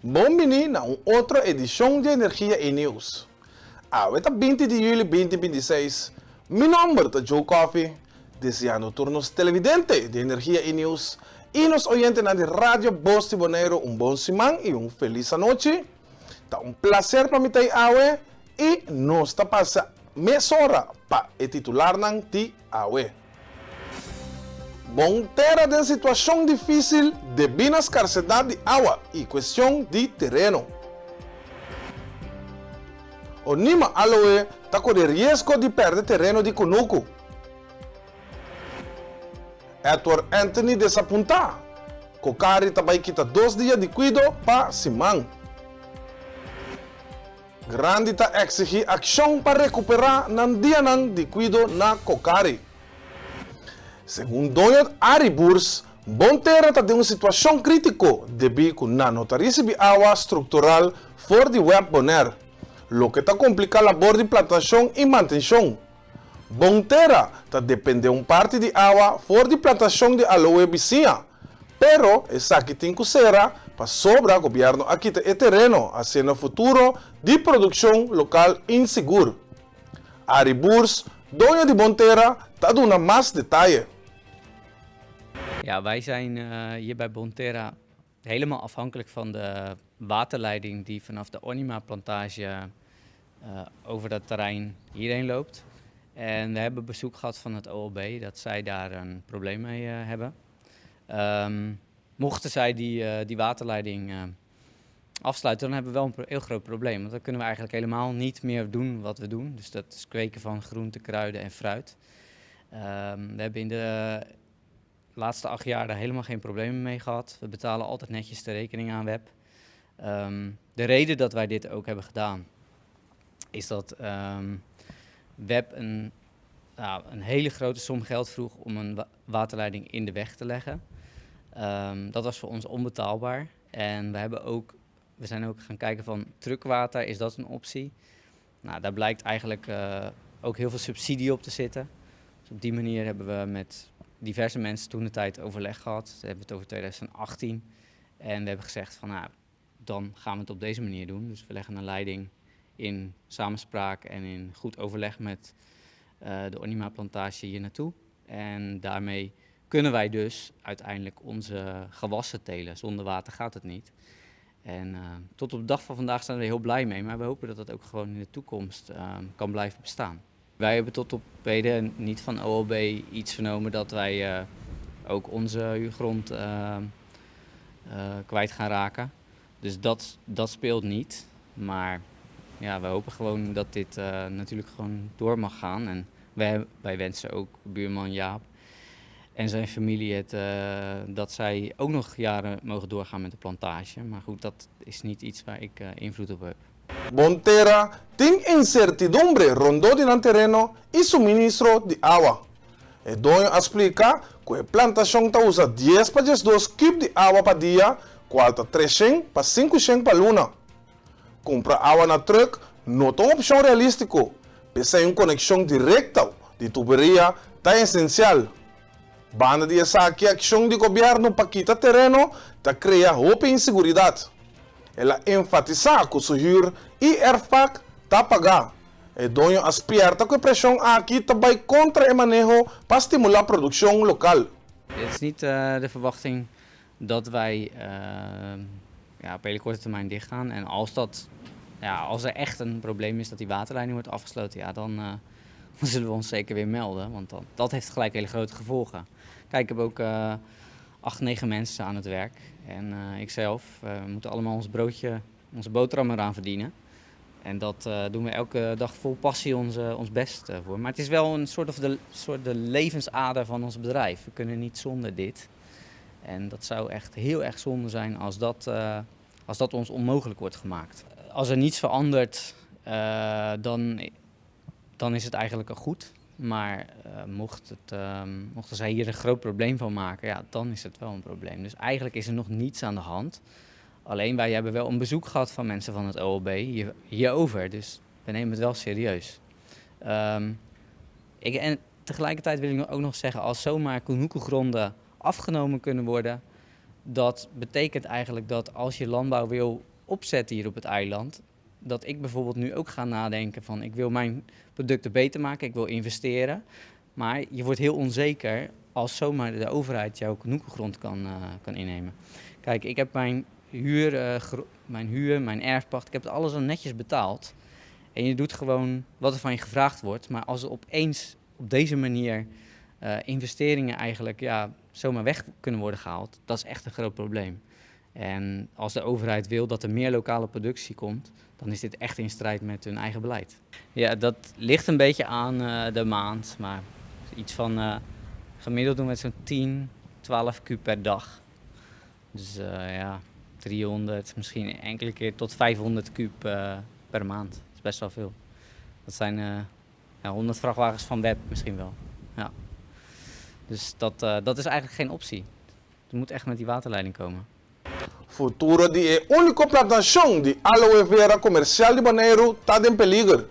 Bon bini na un otro edishon di Energia i News. Awe ta binti di yüli binti binti seis. Mi nòmber ta Joe Coffie, deseando tur nos televidente di Energia i News i nos oyentenan di Radio Bos di Boneiru un bon siman i un felis anochi. Ta un plaser pa mi ta ei awe i nos ta pasa mesora pa e titularnan di awe. Bon tera den situashon difísil debí na skarsedat di awa i kuestion di tereno. Onima Aloe ta kore riesgo di pèrdè tereno di kunuku. Edward Anthony desapuntá, Cocari ta bai kita dos dia di kuido pa siman. Grandi ta eksigí akshon pa rekuperá nan dianan di kuido na Cocari. Segun doño Arie Boers, Bon Tera ta den un situashon krítiko debí ku nan no ta risibí awa struktural for di web Bonaire, loke ta kompliká labor di plantashon i mantenshon. Bon Tera ta dependé un parti di awa for di plantashon di aloe bisiña, pero esaki tin ku sera pasobra gobièrnu a kita e tereno hasiendo futuro di produkshon lokal insigur. Arie Boers, doño di Bon Tera, ta duna mas detaye. Ja, wij zijn hier bij Bonterra helemaal afhankelijk van de waterleiding die vanaf de Onima plantage over dat terrein hierheen loopt. En we hebben bezoek gehad van het OLB dat zij daar een probleem mee hebben. Mochten zij die waterleiding afsluiten, dan hebben we wel een heel groot probleem. Want dan kunnen we eigenlijk helemaal niet meer doen wat we doen. Dus dat is kweken van groenten, kruiden en fruit. We hebben in de laatste 8 jaar daar helemaal geen problemen mee gehad. We betalen altijd netjes de rekening aan WEB. De reden dat wij dit ook hebben gedaan, is dat WEB nou, een hele grote som geld vroeg om een waterleiding in de weg te leggen. Dat was voor ons onbetaalbaar. En we zijn ook gaan kijken van truckwater, is dat een optie? Nou, daar blijkt eigenlijk ook heel veel subsidie op te zitten. Dus op die manier hebben we met diverse mensen toen de tijd overleg gehad. We hebben het over 2018. En we hebben gezegd van, nou, dan gaan we het op deze manier doen. Dus we leggen een leiding in samenspraak en in goed overleg met de Onima-plantage hier naartoe. En daarmee kunnen wij dus uiteindelijk onze gewassen telen. Zonder water gaat het niet. En tot op de dag van vandaag zijn we er heel blij mee, maar we hopen dat dat ook gewoon in de toekomst kan blijven bestaan. Wij hebben tot op heden niet van OLB iets vernomen dat wij ook onze grond kwijt gaan raken. Dus dat speelt niet. Maar ja, we hopen gewoon dat dit natuurlijk gewoon door mag gaan. En wij wensen ook buurman Jaap en zijn familie dat zij ook nog jaren mogen doorgaan met de plantage. Maar goed, dat is niet iets waar ik invloed op heb. Bonterra tin insertidumbre rondó di nan tereno i suministro di awa. E doño a splika ku e plantashon ta usa 10 pa 12 kub di awa pa dia, kual ta 300 pa 500 pa luna. Kumpra awa na trùk no ta un opshon realístiko, p'esei un konekshon direkto di tuberia ta esensial. Banda di esaki akshon di gobièrnu pa kita tereno ta krea hopi inseguridat. El a enfatisá ku su hür i erfpak ta pagá. E doño a spièrta ku e preshon aki ta bai kontra e maneho pa stimulá produkshon lokal. Het is niet de verwachting dat wij, ja, op hele korte termijn dicht gaan. En ja, als er echt een probleem is dat die waterleiding wordt afgesloten, ja, dan zullen we ons zeker weer melden. Want dat heeft gelijk hele grote gevolgen. Kijk, ik heb ook 8, 9 mensen aan het werk. En ikzelf, we moeten allemaal ons broodje, onze boterham eraan verdienen. En dat doen we elke dag vol passie ons best voor. Maar het is wel een soort, of de, soort de levensader van ons bedrijf. We kunnen niet zonder dit. En dat zou echt heel erg zonde zijn als dat ons onmogelijk wordt gemaakt. Als er niets verandert, dan is het eigenlijk al goed. Maar mochten zij hier een groot probleem van maken, ja, dan is het wel een probleem. Dus eigenlijk is er nog niets aan de hand. Alleen wij hebben wel een bezoek gehad van mensen van het OLB hierover. Dus we nemen het wel serieus. En tegelijkertijd wil ik ook nog zeggen, als zomaar kunuku-gronden afgenomen kunnen worden, dat betekent eigenlijk dat als je landbouw wil opzetten hier op het eiland, dat ik bijvoorbeeld nu ook ga nadenken van ik wil mijn producten beter maken, ik wil investeren. Maar je wordt heel onzeker als zomaar de overheid jouw kunukugrond kan innemen. Kijk, ik heb mijn huur, mijn erfpacht, ik heb het alles al netjes betaald. En je doet gewoon wat er van je gevraagd wordt. Maar als er opeens op deze manier investeringen eigenlijk, ja, zomaar weg kunnen worden gehaald, dat is echt een groot probleem. En als de overheid wil dat er meer lokale productie komt, dan is dit echt in strijd met hun eigen beleid. Ja, dat ligt een beetje aan de maand, maar iets van gemiddeld doen we zo'n 10, 12 kuub per dag. Dus ja, 300, misschien enkele keer tot 500 kuub per maand. Dat is best wel veel. Dat zijn ja, 100 vrachtwagens van WEB misschien wel. Ja. Dus dat is eigenlijk geen optie. Het moet echt met die waterleiding komen. Futuro di e úniko plantashon di aloe vera komersial di Boneiru ta den peliger.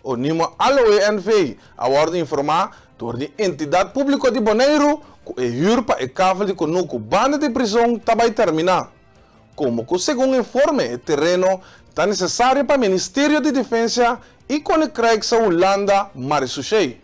Onima Aloe NV a wòrdu informá dor di Entidat Públiko di Boneiru ku e hür pa e kavel di kunuku banda di prizon ta bai terminá. Komo ku segun informe e tereno ta nesesario pa Ministerio di Defensa i Koninkrijkse Hulanda Marechaussee.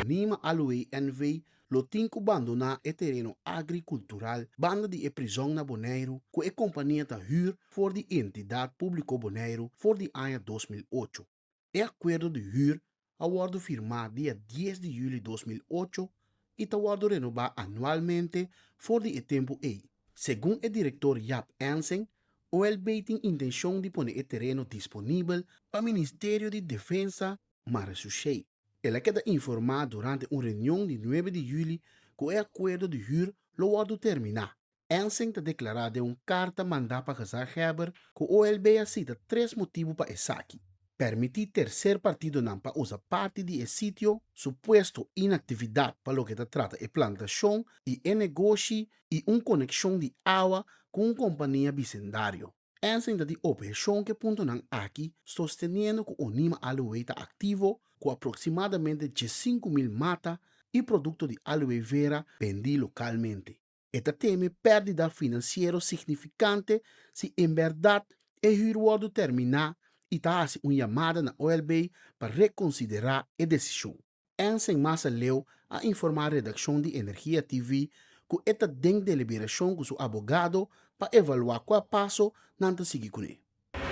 Onima Aloe NV lo tin ku bandoná e tereno agrikultural banda di e prizòn na Boneiru ku e kompania ta hür for di Entidat Públiko Boneiru for di aña 2008. E akuerdo di hür a wòrdu firmá dia 10 di yüli 2008 i ta wòrdu renobá anualmente for di e tempu ei. Segun e direktor Jaap Ensing, OLB tin intenshon di pone e tereno disponibel pa Ministerio di Defensa Marechaussee. El a keda informá durante un reunion di 9 di yüli ku e akuerdo di hür lo wòrdu terminá. Ensing ta deklará den un karta mandá pa gezaghebber ku OLB a sita tres motibu pa esaki: permití terser partidonan pa usa parti di e sitio, supuesto inaktividat pa loke ta trata e plantashon i e negoshi i un konekshon di awa ku un kompania bisendario. Ensing ta di opheshon ku e puntonan aki, sosteniendo ku Onima Aloe ta aktivo ku aproksimadamente 15.000 mata i produkto di aloe vera bendí lokalmente. E ta teme pèrdida finansiero signifikante si en bèrdat e hür wòrdu terminá i ta hasi un yamada na OLB pa rekonsiderá e desishon. Ensing mas aleu a informá redakshon di Energia TV ku e ta den deliberashon ku su abogado pa evaluá kua paso nan ta sigui kuné.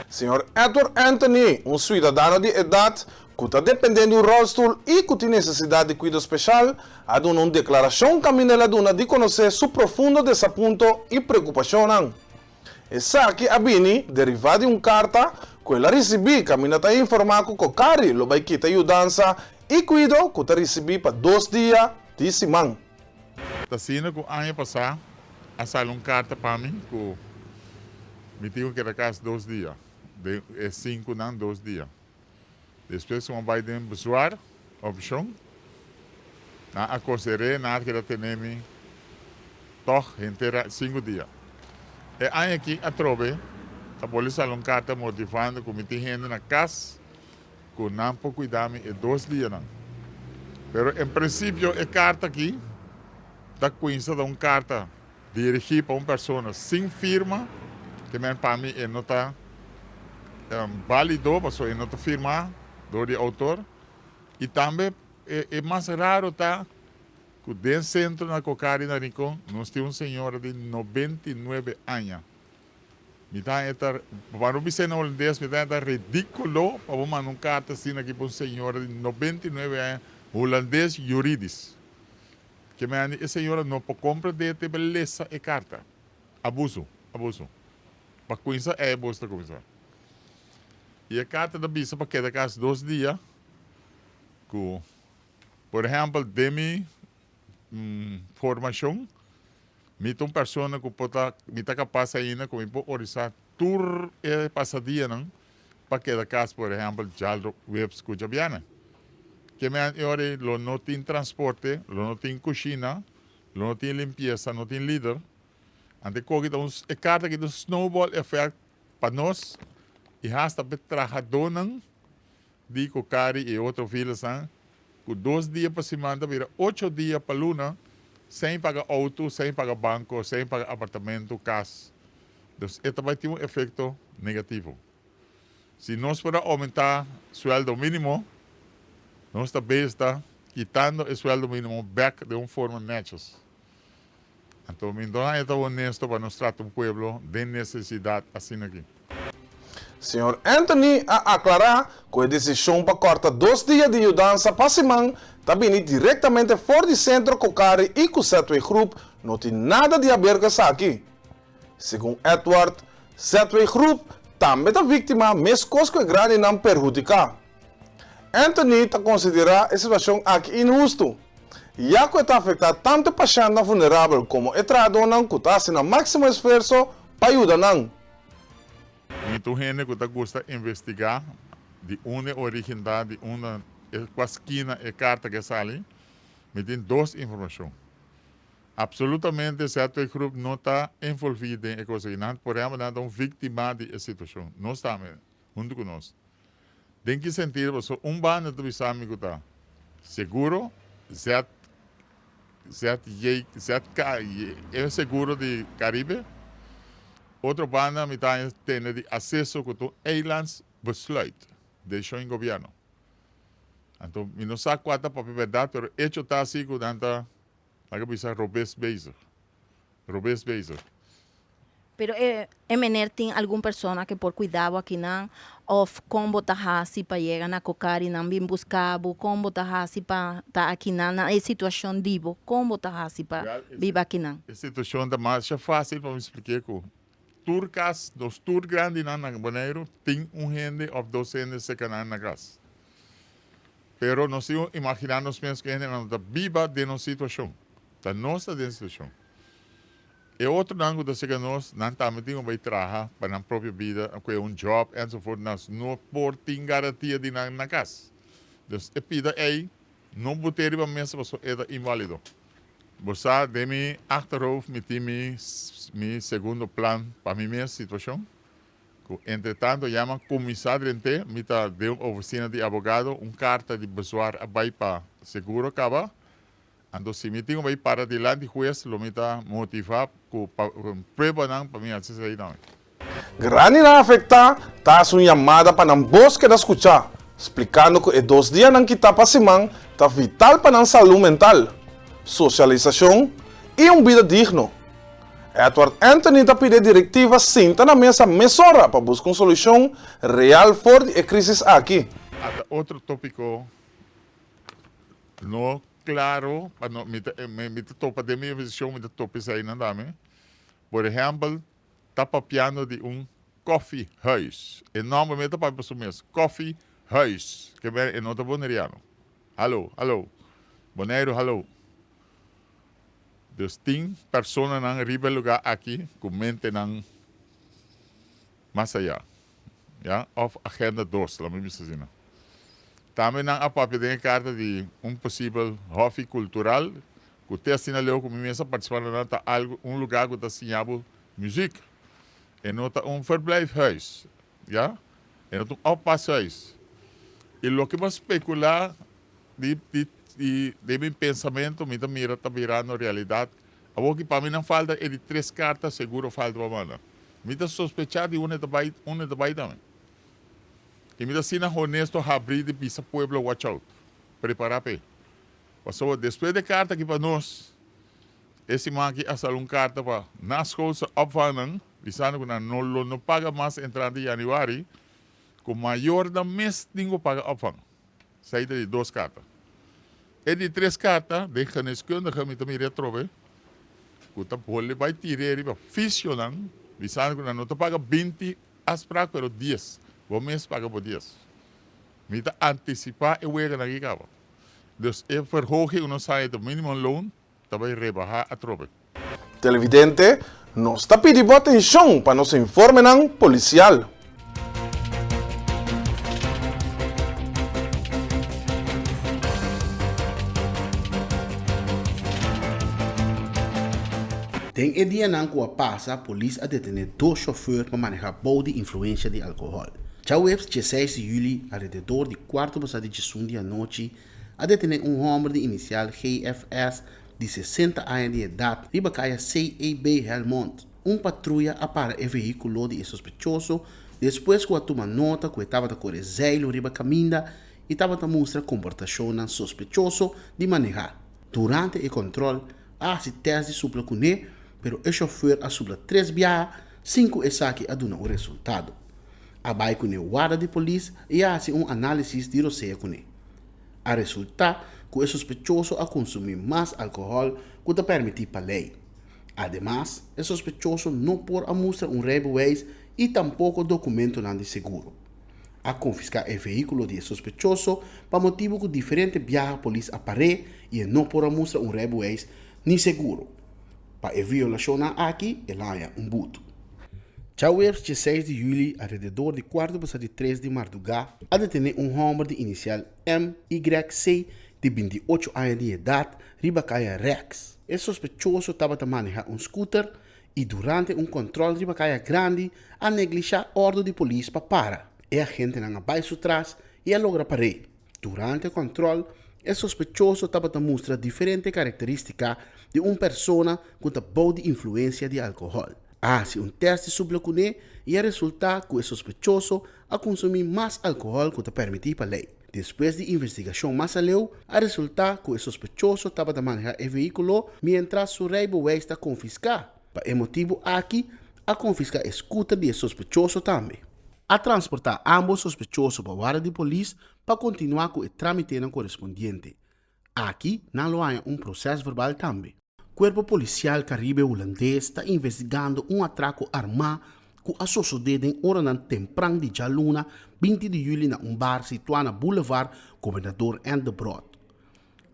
Señor Edward Anthony, un siudadano di edat ku ta dependé di un ròlstul i ku tin nesesidat di kuido speshal, a duna un deklarashon kaminda el a duna di konosé su profundo desapunto i preokupashonnan. Esaki a bini derivá di un karta ku el a risibí kaminda ta informá ku Cocari lo bai kita yudansa i kuido ku ta risibí pa dos dia di siman. Ta asina ku aña pasá a sali un karta pa mi ku mi tin ku keda kas dos dia, den e sinkunan dos dia. Despues ku mi a bai den bezwaar, opshon, nan a konsider'é, nan a keda tene mi tòg henter sinku dia. E aña aki atrobe ta bolbe sali un karta motivando ku mi tin hende na kas ku nan por kuida mi e dos dianan. Pero en prinsipio e karta aki ta kuinsa ta un karta dirigí pa un persona sin firma, ke men pa mi e no ta bálido pasobra e no ta firmá dor di e outor. I tambe e mas raro ta ku den sentro na Cocari na Rincon nos tin un señora di 99 aña. Mi ta haña ta, pa no bis'é na holandes, mi ta haña ta ridíkulo pa bo manda un karta asina aki pa un señora di 99 aña, hulandes juridisch. Ke mi haña e señora no por komprendé te pa lesa e karta. Abuso, abuso. Pa kuminsá ei abuso ta kuminsá. I e karta ta bisa pa keda kas dos dia ku, por ehèmpel, den mi formashon, Mi ta un persona ku por ta, mi ta kapas ainda ku mi por orisá tur e pasadianan pa keda kas, por ehèmpel djalweps ku djabièrnè. Ke men e ora ei lo no tin transporte, lo no tin kushina, lo no tin limpiesa, no tin lider. Anto e koki ta un, e karta aki ta un snowball effect pa nos i hasta pa e trahadónan di Cocari i otro vilasnan ku dos dia pa siman ta bira ocho dia pa luna sin paga outo, sin paga banko, sin paga apartamento, kas. Dus e ta bai tin un efekto negativo. Si nos por a oumentá suèldo mínimo, nos ta bezig ta kitando e suèldo mínimo bèk den un forma nètjes. Anto mi no haña ta honesto pa nos trata un pueblo den nesesidat asina aki. Señor Anthony a aklará ku e desishon pa kòrta dos dia di yudansa pa siman ta bini direktamente for di Sentro Cocari i ku ZW Groep no tin nada di haber ku esaki. Segun Edward, ZW Groep tambe ta víktima meskos ku e grandinan perhudiká. Anthony ta konsiderá e situashon aki inhustu, ya ku e ta afektá tantu e pashèntnan vulnerabel komo e trahadónan ku ta hasi nan máksimo esfuerso pa yuda nan. Mi ta un hende ku ta gusta investigá di unda e orígen ta, di unda e kua skina e karta ke sali. Mi tin dos informashon. Absolutamente ZW Groep no ta envolví den e kos aki. Nan, por ehèmpel, nan ta un víktima di e situashon. Nos tambe, huntu ku nos. Den ki sentido? Pasobra un banda ta bisa mi ku ta seguro, Z, ZJ, ZK, e seguro di Caribe. Otro banda mi ta haña tende di aseso ku ta un eilandsbesluit, desishon di gobièrnu. Anto mi no sa kua ta papia bèrdat, pero echo ta asi ku nan ta Nan a bisa robes bezig, robes bezig. Pero e e meneer tin algun persona ke por cuida bo akinan of kon bo ta hasi pa yega na Cocari nan bin busca bo, kon bo ta hasi pa ta akinan na e situacion di bo, kon bo ta hasi pa biba akinan? E situacion ta masha facil pa mi spliké ku tur kas, nos tur grandinan na Boneiru tin un hende of dos hende serka nan na kas. Pero nos tin ku imaginá nos mes ku e hendenan no ta biba den nos situashon. Ta nos ta den situashon. E otronan ku ta serka nos, nan tambe tin ku bai traha pa nan propio bida, ku e un jòb enzovoort. Nos no por tin garantia di nan na kas. Dus e pida ei, no bot'é riba mesa pasobra e ta inválido. Bo sa, den mi achterhoofd mi tin mi mi segundo plan pa mi mes situashon. Ku entretanto ya mi a kuminsá drent'é, mi ta den un ofisina di abogado, un karta di bezwaar a bai pa seguro kaba. Anto si mi tin ku bai para dilanti hues lo mi ta motivá ku pruebanan pa mi hasi esei tambe. Grandinan afektá ta hasi un yamada pa nan bos keda skuchá, splikando ku e dos dianan kitá pa siman ta vital pa nan salú mental, sosialisashon i un bida digno. Edward Anthony ta pidi e direktiva sinta na mesa mesora pa buska un solushon real for di e krisis aki. Ata otro topiko no klaro pa no mi ta mi ta topa den mi investigashon mi ta topa eseinan tambe. Por ehèmpel ta papiando di un koffiehuis. E nòmber mi ta papia pa su mes, koffiehuis. Ke bèrdè e no ta boneriano. Hallo, hallo. Boneiru hallo. Dus tin personanan riba e lugá aki ku mentenan mas ayá, ya, òf agenda dos, laat mi bisa asina. Tambe nan a papia den e karta di un posibel hòfi kultural ku te asina leu ku mi mes a partisipá na nan ta algu un lugá ku ta siña bo muzik. E no ta un verblijfhuis, ya, e no ta un oppashuis. I loke bo a spekulá Di di di den mi pensamentu mi ta mira ta birando realidat. Awor ki pa mi nan falta e di tres karta seguro falta pa manda. Mi ta sospecha di unda e ta bai unda e ta bai tambe. I mi ta asina honesto habri di bisa pueblo watch out. Prepara p'e. Pasobra despues di e karta aki pa nos e siman aki a sali un karta pa naschoolse opvangnan bisando ku nan no lo no paga mas entrante januari ku mayornan mes tin ku paga opvang. Esei ta di dos karta. E di tres karta, den geneeskundige mi ta mira atrobe ku ta bolbe bai tir'é riba fisionan, bisando ku nan no ta paga 20 afsprak pero dies. Bo mes paga bo dies. Mi ta antisipá e weganan aki kaba. Dus e verhoging ku nos haña ta minimumloon ta bai rebahá atrobe. Televidente, nos ta pidi bo atencion pa nos informenan policial. Den e dianan ku a pasa polis a detené dos shofùr pa manehá bou di influensia di alkohòl. Djaweps dieseis di yüli alrededor di kuarto pasá di djesun di anochi a detené un hòmber di inisial GFS di 60 aña di edat riba kaya CEB Helmond. Un patruya a para e vehíkulo di e sospechoso despues ku a tuma nota ku e tabata kore zeilu riba kaminda i tabata mustra komportashonnan sospechoso di manehá. Durante e kòntròl a hasi tèst di supla kuné, pero e shofùr a supla tres biaha sin ku esaki a duna un resultado. A bai kuné warda di polis i a hasi un análisis di rosea kuné. A resultá ku e sospechoso a konsumí mas alkohòl ku ta pèrmití pa lei. Ademas, e sospechoso no por a mustra un rijbewijs i tampoko dokumentonan di seguro. A konfiská e vehíkulo di e sospechoso pa motibu ku diferente biaha polis a par'é i e no por a mustra un rijbewijs ni seguro. Pa e violashonnan aki el a haña un but. Djaweps dieseis di yüli alrededor di kuarto pasá di tres di mardugá a detené un hòmber di inisial MYC di 28 aña di edat riba kaya Rex. E sospechoso tabata maneha un scooter y durante un control riba caya grandi a neglisha ordo di polis pa para. E agentenan a bay su tras y a logra par'é. Durante e control e sospechoso tabata mustra diferente caracteristica di un persona cu ta bou di influencia di alcohol. A haci un test di supla cun'é y a resulta cu e sospechoso a consumi mas alcohol cu ta permiti pa ley. Despues di investigashon mas aleu, a resultá ku e sospechoso tabata manehá e vehíkulo miéntras su reibewijs ta konfiská. Pa e motibu aki, a konfiská e skuter di e sospechoso tambe. A transportá ámbos sospechoso pa warda di polis pa kontinuá ku e trámitenan korespondiente. Aki nan lo haña un prosèsverbal tambe. Kuerpo Polisial Karibe Hulandes ta investigando un atrako armá ku a sosodé den oranan tempran di djaluna 20 di yüli na un bar situá na Boulevard Gobernador Endebrot.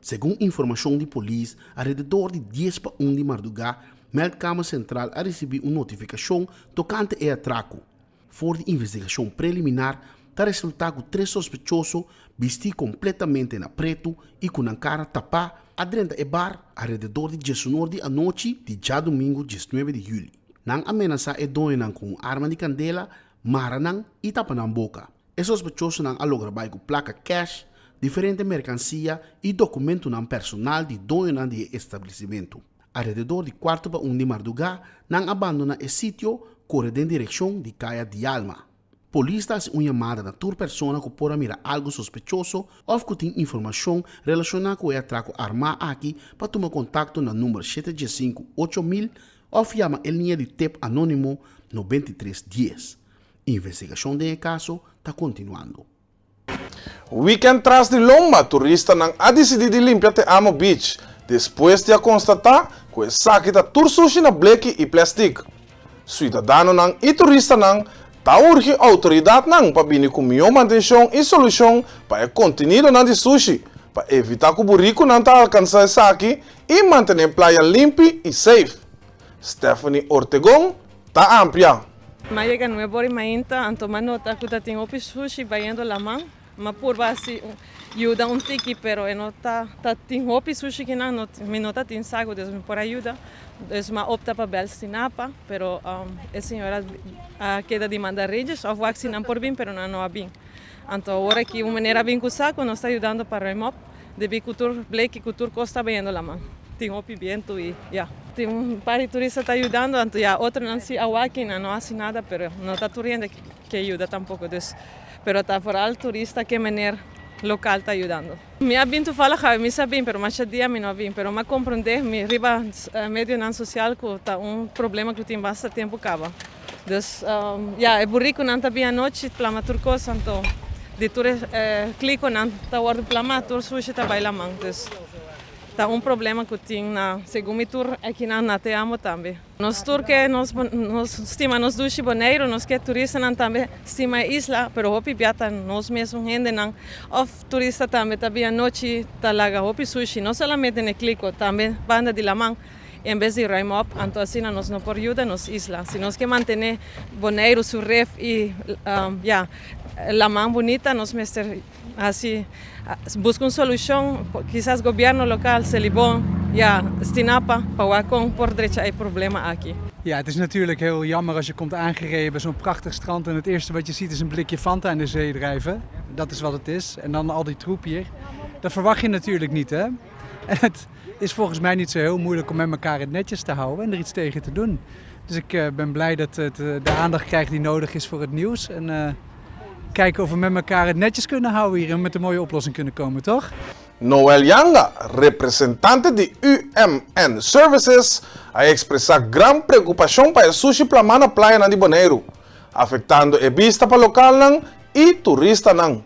Segun informashon di polis, alrededor di dies pa un di mardugá, Meldkamer Sentral a risibí un notifikashon tokante e atrako. For di investigashon preliminar ta resultá ku tres sospechoso bistí kompletamente na pretu i ku nan kara tapá a drenta e bar alrededor di diesunor di anochi di djadumingu 19 di yüli. Nan a menasá e doñonan ku un arma di kandela, mara nan i tapa nan boka. E sospechosonan a logra bai ku plaka kèsh, diferente merkansia i dokumentunan personal di doñonan di e establesimentu. Alrededor di kuarto pa un di mardugá nan a bandoná e sitio kore den direkshon di Kaya Dialma. Polis ta hasi un yamada na tur persona ku por a mira algu sospechoso òf ku tin informashon relashoná ku e atrako armá aki pa tuma kontakto na number shete diesinku 8000 òf yama e liña di tep anónimo 93 dies. Investigashon den e kaso ta kontinuando. Weekend tras di lomba, turistanan a disidí di limpia Te Amo Beach, despues di a konstatá ku esaki ta tur sushi na bleki i plèstik. Suidadanonan i turistanan ta urgi outoridatnan pa bini ku mihó mantenshon i solushon pa e kontenidonan di sushi, pa evitá ku burikunan ta alkansá esaki i mantené playa limpi i safe. Stephanie Ortegon ta amplia. M'a yega nuebe ora mainta, anto m'a nota ku ta tin hopi sushi bayendo laman. M'a purba hasi yuda un tiki, pero e no ta ta tin hopi sushi kinan, no mi no ta tin saku, dus mi por a yuda. Dus m'a opta pa bel Stinapa, pero e señora a keda di manda rangers of wak si nan por bin, pero nan no a bin. Anto awor aki un meneer a bin ku saku, nos ta yudando pa ruim op. Debí ku tur bleki ku tur kos ta bayendo laman. Tin hopi bientu i ya. Tin un par di turista ta yudando, anto ya otronan si a wak i nan no hasi nada, pero no ta tur hende ke yuda tampoko. Dus, pero ta vooral turista ke meneer lokal ta yudando. Mi a bin toevallig awe, mi sa bin, pero masha dia mi no a bin. Pero mi a komprondé mi riba medionan sosial ku ta un problema ku tin basta tempu kaba. Dus ya, e burikunan ta bin anochi plama tur kos, anto di tur e klikonan ta wòrdu plamá, tur sushi ta bai laman. Dus ta un problema ku tin na segun mi tur akinan na Te Amo tambe. Nos tur ke nos nos stima nos dushi Boneiru, nos ke turistanan tambe stima e isla, pero hopi bia ta nos mesun hendenan òf turista tambe ta bin anochi ta laga hopi sushi, no solamente na e kliko, tambe banda di laman. En bes di ruim op, anto asina nos no por yuda nos isla. Si nos ke mantené Boneiru su ref i ya, laman bunita, nos mester hasi, buska un solushon, kisas gobièrnu lokal, Selibon, ya, Stinapa, pa wak kon por drecha e problema aki. Ja, het is natuurlijk heel jammer als je komt aangereden bij zo'n prachtig strand en het eerste wat je ziet is een blikje Fanta in de zee drijven. Dat is wat het is. En dan al die troep hier. Dat verwacht je natuurlijk niet, hè? En het is volgens mij niet zo heel moeilijk om met elkaar het netjes te houden en er iets tegen te doen. Dus ik eh, ben blij dat het eh, de aandacht krijgt die nodig is voor het nieuws. En eh, kijken of we met elkaar het netjes kunnen houden hier en met een mooie oplossing kunnen komen, toch? Noel Yanga, representante di UMN Services, a ekspresá gran preokupashon pa e sushi plamá na playanan di Boneiru, afektando e bista pa lokalnan i turistanan.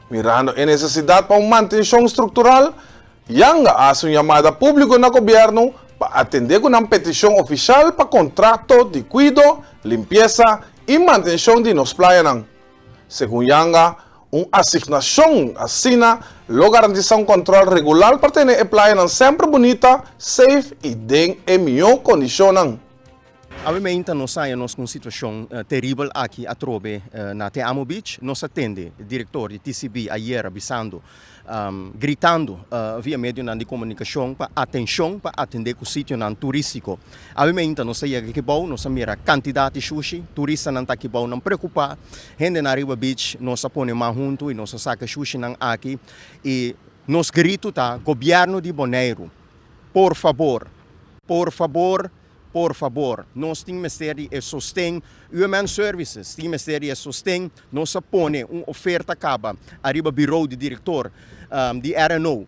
Mirando e nesesidat pa un mantenshon struktural, Yanga a hasi un yamada públiko na gobièrnu pa atendé ku nan petishon ofishal pa kontrakto di kuido, limpiesa i mantenshon di nos playanan. Segun Yanga, un asignashon asina lo garantisá un kòntròl regular pa tene e playanan semper bunita, safe i den e mihó kondishonnan. Awe meinta nos haña nos ku un situashon teribel aki atrobe na Te Amo Beach. Nos a tende direktor di TCB ayera bisando, gritando via medionan di komunikashon pa atenshon pa atendé ku sitionan turístiko. Awe meinta nos a yega aki bou, nos a mira kantidat di shushi, turistanan ta aki bou nan preokupá, hendenan riba beach, nos a pone man huntu i nos a saka shushinan aki i nos gritu ta, Gobièrnu di Boneiru, por fabor, por fabor, Por fabor, nos tin mester di e sosten. UMN Services tin mester di e sosten. Nos a pone un oferta kaba ariba birou di direktor di RNO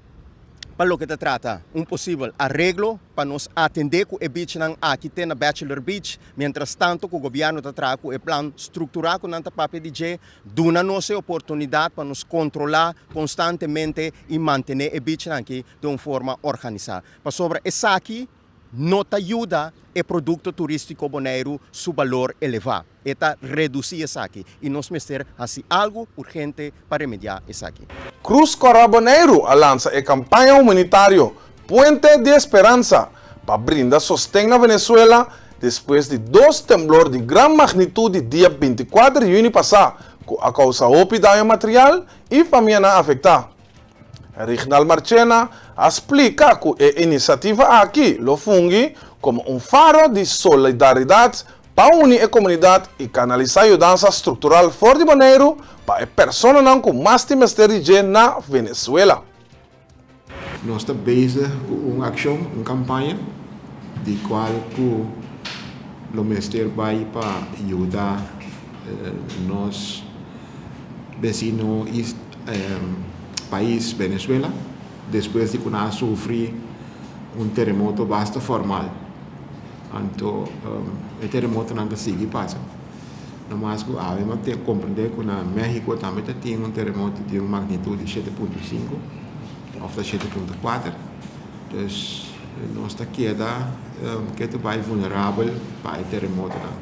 pa loke ta trata un posibel areglo pa nos atende ku e beachnan aki te na Bachelor Beach. Mientras tanto ku gobièrnu ta traha ku e plan strukturá ku nan ta papia di dje, duna nos e oportunidat pa nos kontrolá konstantemente i mantené e beachnan aki den un forma organisá. Pasobra esaki no ta yuda e produkto turístiko Boneiru su balor elevá. E ta redusí esaki i nos mester hasi algu urgente pa remediá esaki. Cruz Kòrá Boneiru a lansa e kampaña humanitario Puente di Esperansa pa brinda sosten na Venezuela despues di dos temblor di gran magnitut di dia 24 di yüni pasá ku a kousa hopi daño material i famianan afektá. Rignal Marchena a splika ku e inisiativa aki lo fungi komo un faro di solidaridat pa uni e komunidat i kanalisá yudansa struktural for di Boneiru pa e personanan ku mas tin mester di dje na Venezuela. Nos ta bezig ku un akshon, un kampaña, di kual ku lo mester bai pa yuda nos besino pais Venezuela despues di ku nan a sufri un teremoto basta formal. Anto e teremotonan ta sigui pasa. Nomas ku awe mi a komprende ku na Mexico tambe ta tin un teremoto di un magnitut di 7.5 òf ta 7.4. Dus nos ta keda ke ta bai vulnerabel pa e teremotonan.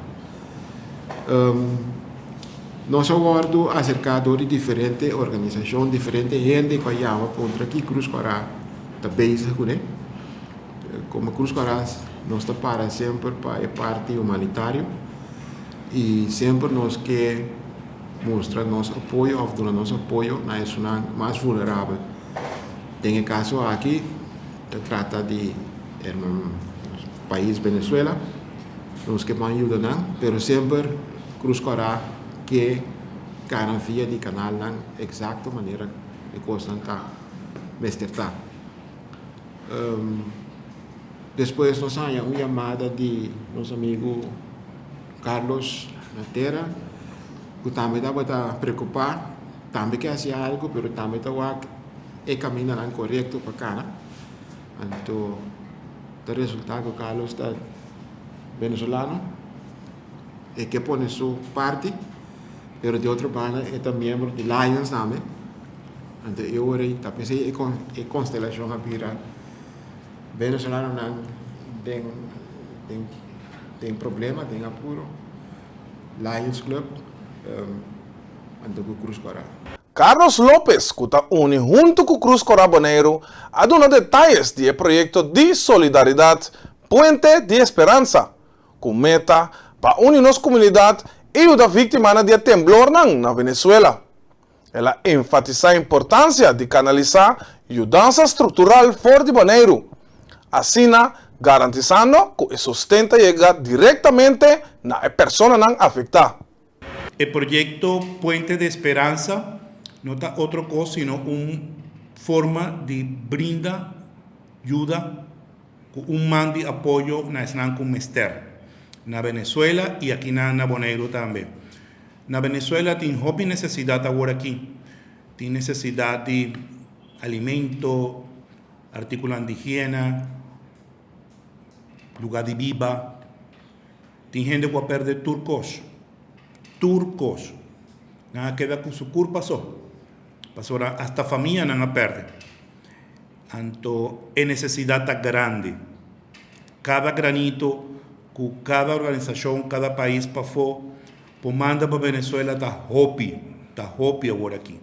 Nos a wòrdu aserká dor di diferente organisashon, diferente hende ku a yama kontra ki Krus Kòrá ta bezig kuné. Komo Krus Kòrá nos ta para semper pa e parti humanitario i semper nos ke mustra nos apoyo òf duna nos apoyo na esunnan mas vulnerabel. Den e kaso aki ta trata di pais Venezuela. Nos ke ban yuda nan, pero semper Cruz Cora ke kana via di kanalnan eksakto manera e kosnan ta mester ta. Despues nos haña un yamada di nos amigu Carlos na tera ku tambe tabata preokupá, tambe ke hasi algu pero tambe ta wak e kamindanan korekto pa kana. Anto ta resulta ku Carlos ta venezolano, e ke pone su parti, pero di otro banda e ta miembro di Lions tambe. Anto e ora ei ta p'esei e konstelashon a bira venezolanonan den den den problema, den apuro, Lions Club anto ku Cruz Kòrá. Carlos Lopez, ku ta uni huntu ku Cruz Kòrá Boneiru, a duna detayes di e proyekto di solidaridat Puente di Esperansa, ku meta pa uni nos komunidat i yuda víktimanan di e temblornan na Venezuela. El a enfatisá importansia di kanalisá yudansa struktural for di Boneiru, asina garantisando ku e sosten ta yega direktamente na e personanan afektá. E proyekto Puente de Esperanza no ta otro kos sino un forma di brinda yuda ku un man di apoyo na esnan ku mester. Na Venezuela i akinan na Boneiru tambe. Na Venezuela tin hopi nesesidat awor aki. Tin nesesidat di alimento, artíkulonan di higiena, lugá di biba. Tin hende ku a pèrdè tur kos. Tur kos. Nan a keda ku su kurpa so. Pasobra asta famianan a pèrdè. Anto e nesesidat ta grandi. Kada granito ku kada organisashon, kada pais pafó por manda pa Venezuela ta hopi, ta hopi awor aki.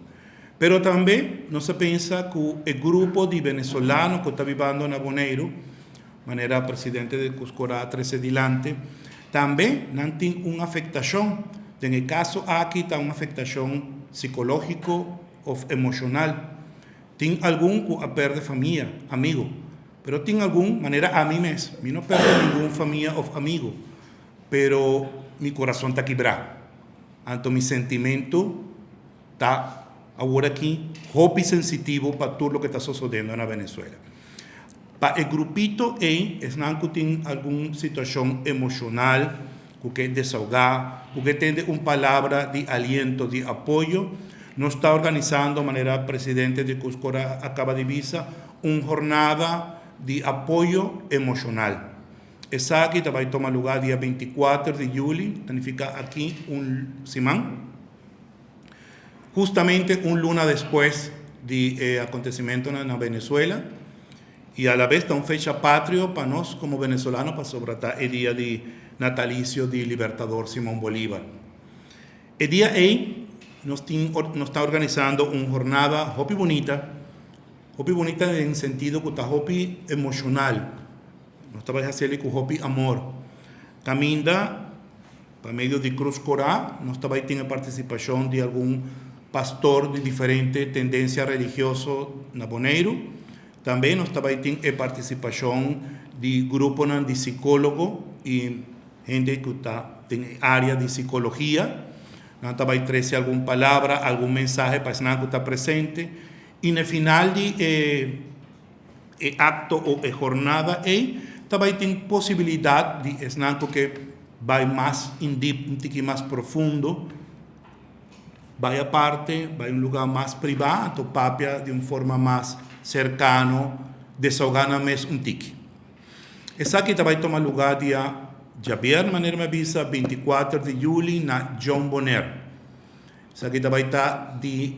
Pero tambe nos a pensa ku e grupo di venezolano ku ta bibando na Boneiru, manera presidente di Cuscora a trese dilanti, tambe nan tin un afektashon. Den e kaso aki ta un afektashon sikológiko òf emoshonal. Tin algun ku a pèrdè famia, amigu. Pero tin algun, manera ami mes, mi no pèrdè ningun famia òf amigu, pero mi kurason ta kibrá. Anto mi sentimentu ta awor aki hopi sensitivo pa tur loke ta sosodendo na Venezuela. Pa e grupito ei, esnan ku tin algun situashon emoshonal, ku ke desahogá, ku ke tende un palabra di aliento, di apoyo, nos ta organisando, manera presidente di Cuscora a kaba di bisa, un hornada di apoyo emoshonal. Esaki ta bai tuma lugá dia 24 di yuli, ta nifiká aki un siman. Hustamente un luna despues di e acontecimentonan na Venezuela y a la vez ta un fecha patrio pa nos como venezolano pasobra ta e dia di natalicio di Libertador Simon Bolivar. E dia ey nos tin nos ta organisando un jornada hopi bunita, hopi bunita den sentido cu ta hopi emocional, nos ta bay haciel cu hopi amor. Caminda. Pa medio di Cruz Corá nos ta bai tin e partisipashon di algun pastor di diferente tendensia religioso na Boneiru. Tambe nos ta bai tin e partisipashon di gruponan di sikólogo i hende ku ta den e área di sikologia. Nan ta bai trese algun palabra, algun mensahe pa esnan ku ta presente. I na final di e e akto o e jornada ei ta bai tin posibilidat di esnan ku ke bai mas in deep, un tiki mas profundo, bai aparte, bai un lugar mas privá, anto papia di un forma mas serkano, desahogá nan mes un tiki. Esaki ta bai tuma lugá dia djabièrnè, manera mi a bisa, 24 di yuli na John Bonaire. Esaki ta bai ta di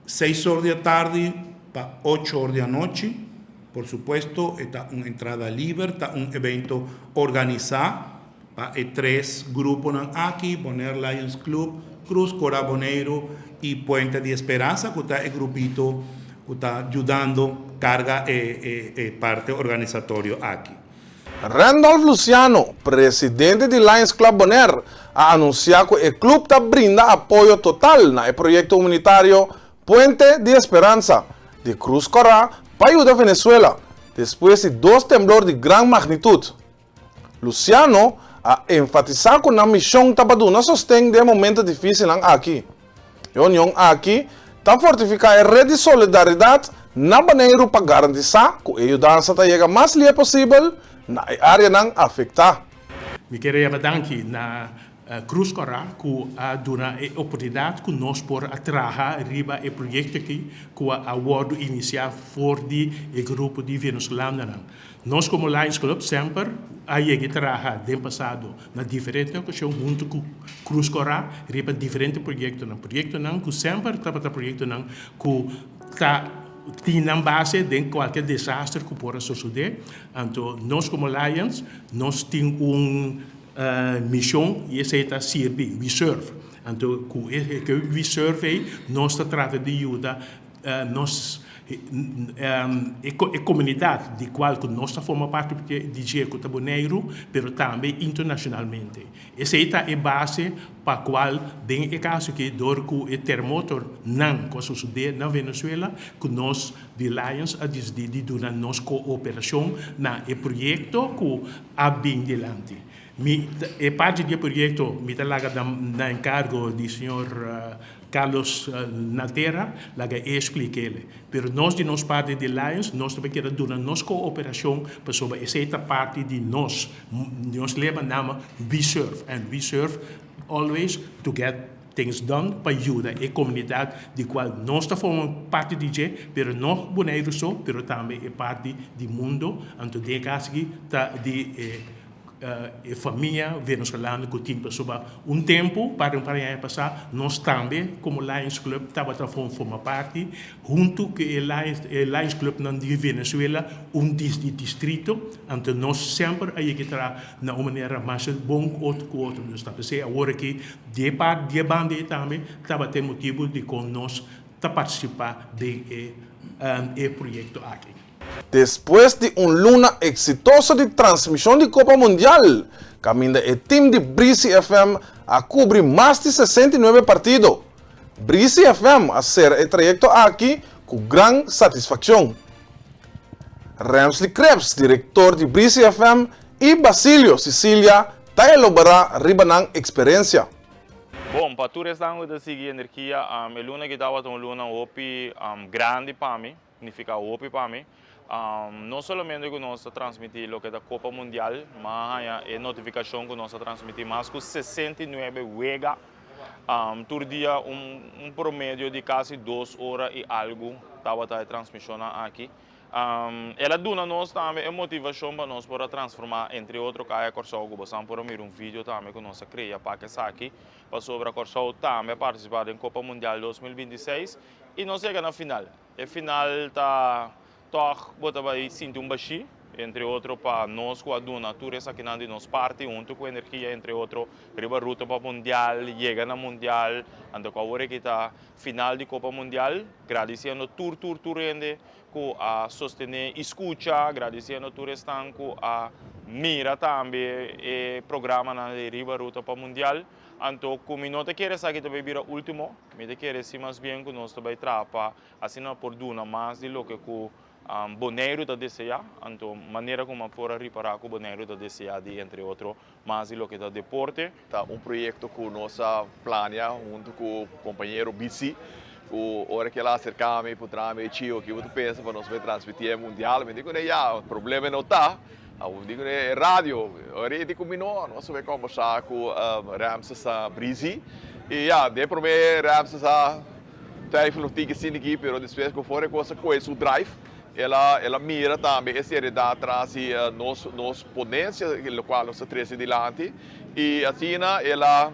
seis or di atardi pa ocho or di anochi. Por supuesto e ta un entrada liber, ta un evento organisá pa e tres gruponan aki, Bonaire Lions Club, Cruz Cora Boneiru i Puente di Esperansa ku ta e grupito ku ta yudando karga e e parte organisatorio aki. Randolph Luciano, presidente di Lions Club Bonaire, a anunsiá ku e klup ta brinda apoyo total na e proyekto humanitario Puente di Esperansa di Cruz Kòrá pa yuda Venezuela despues di dos temblor di gran magnitut. Luciano a enfatisá ku nan mishon ta pa duna sosten den e momento difísilnan aki. E union aki ta fortifiká e ret di solidaridat na Boneiru pa garantisá ku e yudansa ta yega mas lie posibel na e áreanan afektá. Mi kier a yama danki na Cruz Cora ku a duna e oportunidat ku nos por a traha riba e proyekto aki ku a wòrdu inisiá for di e grupo di venezolanonan. Nos komo Lions Club semper a yega traha den pasado na diferente okashon huntu ku Cruz Cora riba diferente proyektonan, proyektonan ku semper tabata proyektonan ku ta tin nan base den kualke desaster ku por a sosodé. Anto nos komo Lions nos tin un Mishon i esei ta sirbi, we serve. Anto ku e ke we serve ei nos ta trata di yuda nos e komunidat di kual ku nos ta forma parti di dje ku ta Boneiru pero tambe internashonalmente. Esei ta e base pa kual den e kaso aki dor ku e termotonan ku a sosodé na Venezuela ku nos di Lions a disidí di duna nos kooperashon na e proyekto ku a bin dilanti. Mi e parti di e proyekto mi ta laga na enkargo di señor. Carlos na tera, laga e explik'ele. Pero nos di nos parti di Lions, nos ta keda duna nos cooperacion pasobra esey ta parti di nos. Nos lema nama We Serve and we serve always to get things done pa yuda e comunidad di cual nos ta forma parti di dje, pero no Boneiru so, pero tambe e parti di mundo. Anto den e caso aki ta di e. E famia venezolano ku tin pasobra un tempu, par un par di aña pasá, nos tambe komo Lions Club tabata forma parti huntu ku e Lions e Lions Clubnan di Venezuela, un di distrito, anto nos semper a yega traha na un manera masha bon ku otro ku otro. Nos ta p'esei awor aki di e par di e banda ei tambe tabata e motibu dikon nos ta partisipá den e e proyekto aki. Despues di un luna eksitoso di transmishon di Kopa Mundial, kaminda e tim di Brisi FM a kubri mas di 69 partido, Brisi FM a sera e trayekto aki ku gran satisfakshon. Ramsley Krebs, direktor di Brisi FM, i Basilio Cicilia ta eloborá riba nan eksperensia. Bon, pa tur esnan ku ta sigui Energia, e luna aki tabata un luna hopi grandi pa mi. Nifica hopi pa mi. No solamente cu nos ta transmiti loke ta Copa Mundial, ma haya e notificacion cu nos ta transmiti mas cu 69 wega tur dia, un promedio di casi dos ora y algo tabata e transmisionnan aki. El a duna nos tambe e motivacion pa nos por a transforma entre otro Caya Corsou, cu bosan por a mira un video tambe cu nos a crea pa esaki, pasobra Corsou tambe a participa den Copa Mundial 2026 y nos yega na final. E final ta tòg bo ta bai sinti un bashí, entre otro pa nos ku a duna tur esakinan di nos parti huntu ku energia, entre otro riba ruta pa mundial, yega na mundial, anto ku awor aki ta final di Kopa Mundial, gradisiendo tur tur tur hende ku a sostené i skucha, gradisiendo tur esnan ku a mira tambe e programanan di riba ruta pa mundial. Anto ku mi no ta kere esaki ta bai bira último, mi ta kere si mas bien ku nos ta bai traha pa asina por duna mas di loke ku Boneiru ta deseá. Anto manera ku mi a por a ripará ku Boneiru ta deseá di entre otro mas di loke ta deporte. Ta un proyekto ku nos a plania huntu ku kompañero BC, ku ora ku el a aserká mi puntra mi, Chio, kiko bo ta pensa pa nos bai transmití e mundial? Mi di kuné, ya, problema no ta. Awor di ku e radio, ora e di ku mi no, nos a bai kombersá ku Ramses Brizi. I ya, den promé Ramses a twijfel un tiki asina aki, pero despues ku for e kos a kohe su drive, el a el a mira tambe e seriedat tras di nos nos ponensia, lokual nos a trese dilanti. I asina el a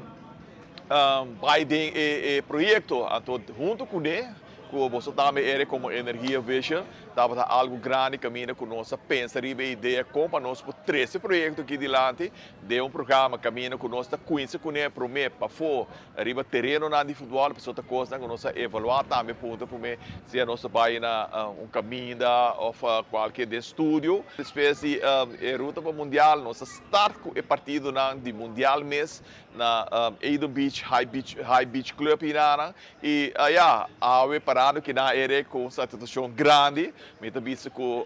bai den e proyekto. Anto huntu kuné Ku boso tambe ere komo Energia Vision tabata algu grandi kaminda ku nos a pensa riba e idea kon pa nos por trese proyekto aki dilanti den un programa kaminda ku nos ta kuinsa kuné promé pafó riba terenonan di futbòl pasobra ta kosnan ku nos a evaluá tambe punto promé sea nos ta bai na un kaminda òf kualke den studio. Despues di e ruta pa mundial nos a start ku e partidonan di mundial mes na Eden Beach High Beach High Beach Club hinana I ya, awe parando kinan ere ku un satisfakshon grandi, mi ta bisa ku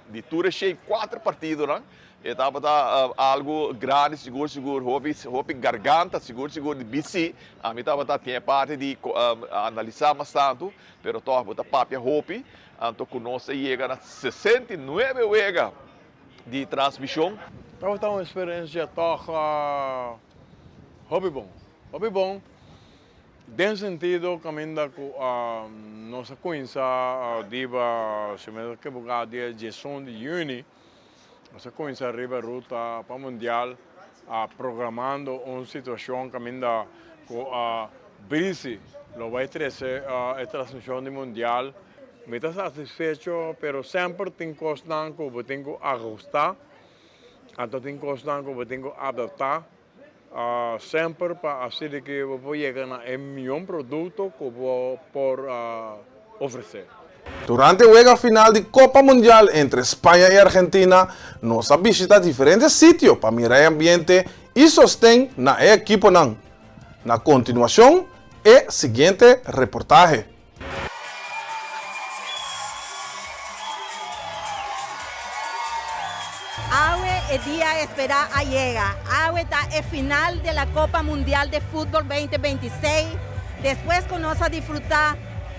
di tur e shei kuater partidonan e tabata algu grandi sigur sigur hopi hopi garganta sigur sigur di BC, ami tabata tin e parti di analisá mas tantu, pero tòg bo ta papia hopi, anto ku nos a yega na 69 wega di transmishon. Tabata un eksperensia tòg hopi bon, hopi bon. Den sentido caminda cu nos a cuminsa diba, si mi no ta equivoca, dia diesun di juni, nos a cuminsa riba ruta pa mundial programando un situacion caminda cu Brisi lo bay trece e transmision di mundial. Mi ta satisfecho pero semper tin cosnan cu bo tin cu ahusta, anto tin cosnan cu bo tin cu adapta. Semper pa asina di ku bo por yega na e mihó produkto ku bo por ofresé. Durante e wega final di Copa Mundial entre Spaña y Argentina, nos a bishita diferente sitio pa mira e ambiente y sosten na e ekiponan. Na continuacion e siguiente reportahe. Awe e dia esperá a yega. Awe ta e final de la Copa Mundial de Futbol 2026. Despues ku nos a disfrutá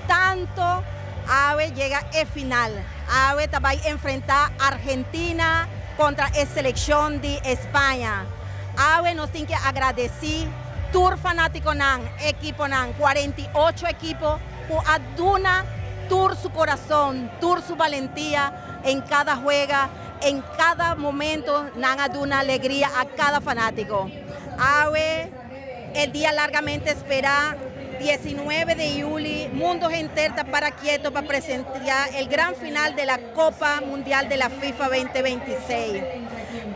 tanto, awe yega e final. Awe ta bai enfrentá Argentina kontra e selekshon di España. Awe nos tin ke agradesí tur fanátikonan, ekiponan, 48 ekipo ku a duna tur su korason, tur su balentia en kada huega, en kada momento nan a duna alegria a kada fanátiko. Awe e dia largamente esperá, 19 di yüli, mundo henter ta para kieto pa presentia el gran final de la Copa Mundial de la FIFA 2026.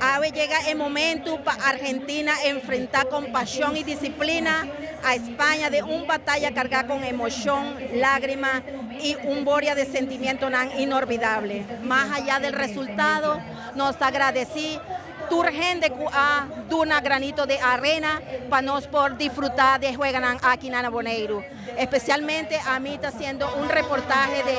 Awe yega e momento pa Argentina enfrentá con pasión y disciplina a España den un bataya cargá con emoción, lágrima y un boria de sentimientonan inolvidable. Mas allá del resultado, nos ta agradeci tur hende cu a duna granito de arena pa nos por disfruta de jueganan aki na Boneiru. Especialmente ami ta haciendo un reportahe de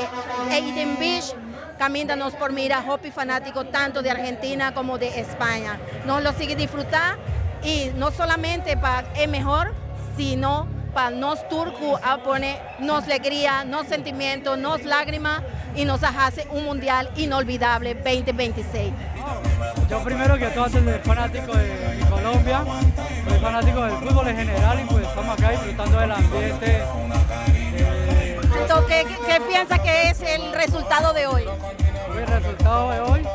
Eden Beach, caminda nos por mira hopi fanatico tanto de Argentina como de España. Nos lo sigui disfruta y no solamente pa e mehor, sino pa nos tur cu a pone nos legria, nos sentimiento, nos lagrima y nos a haci un mundial inolvidable 2026. Yo primero que todo soy fanático de Colombia, soy fanático del fútbol en general y pues estamos acá disfrutando del ambiente. Entonces, ¿qué, qué piensa que es el resultado de hoy? El resultado de hoy,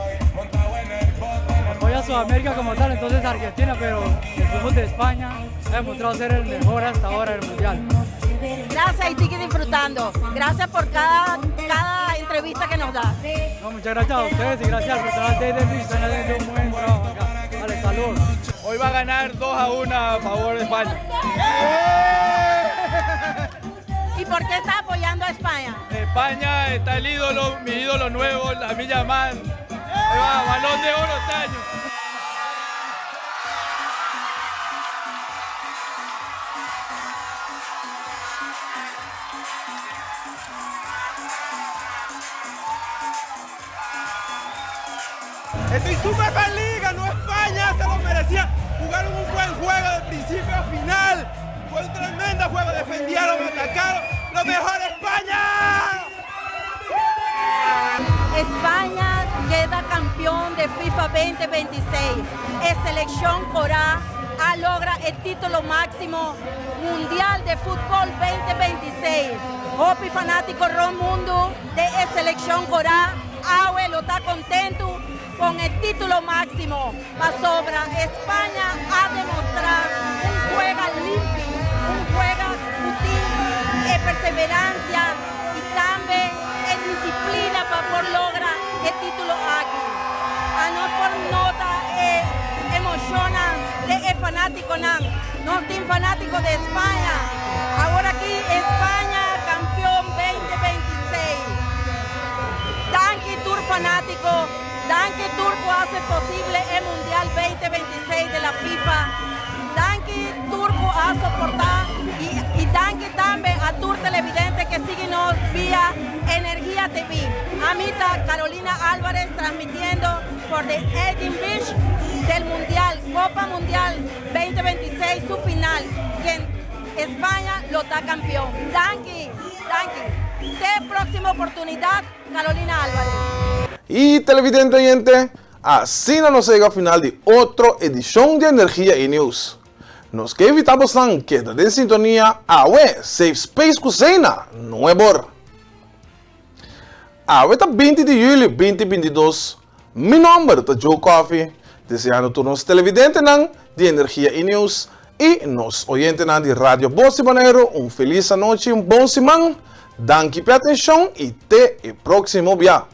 apoyo a Sudamérica como tal, entonces Argentina, pero el fútbol de España ha demostrado ser el mejor hasta ahora del Mundial. Gracias y sigue disfrutando. Gracias por cada, cada entrevista que nos da. No, muchas gracias a ustedes y gracias al personal de Eden Beach, están haciendo un buen trabajo acá. Vale, saludos. Hoy va a ganar 2-1 a favor de España. ¿Y por qué está apoyando a España? España está el ídolo, mi ídolo nuevo, Lamine Yamal. Ahí va, balón de oro este año. Estoy súper feliz, ganó España, se lo merecía. Jugaron un buen juego de principio a final. Fue un tremendo juego, defendieron, atacaron. ¡Lo mejor España! España queda campeón de FIFA 2026. E seleccion Cora a logra e titulo maximo Mundial de Futbol 2026. Hopi fanatico rond mundo di e seleccion Cora, awe lo ta contento cu e titulo maximo. Pasobra España a demostra un juego limpi, un juego útil, e perseverancia y tambe e disciplina pa por logra e titulo aki. A nos por nota e emociona di e fanaticonan. Nos tin fanatico di España. Awor aki España campeon 2026. Danki tur fanatico, danki tur cu a haci posibel e Mundial 2026 di la FIFA. Danki tur cu a soporta y danki tambe a tur televidente cu sigui nos via Energia TV. Ami ta Carolina Álvarez transmitiendo for the Eden Beach del Mundial, Copa Mundial 2026, su final. Quien España lo ta campeon. Danki, danki. Te proximo oportunidad, Carolina Álvarez. Y televidente oyente, asina nos a yega na final di otro edicion di Energia E News. Nos kier invita bo keda den sintonia awe Safe Space cu Zena, 9 or. Awe ta 20 di juli 2022. Mi nomber ta Joe Coffee, deseando tur nos televidentenan di Energia E News y nos oyentenan di Radio Bos di Bonaire un feliz anochi, un bon siman. Danki pa atencion y te e proximo biaha.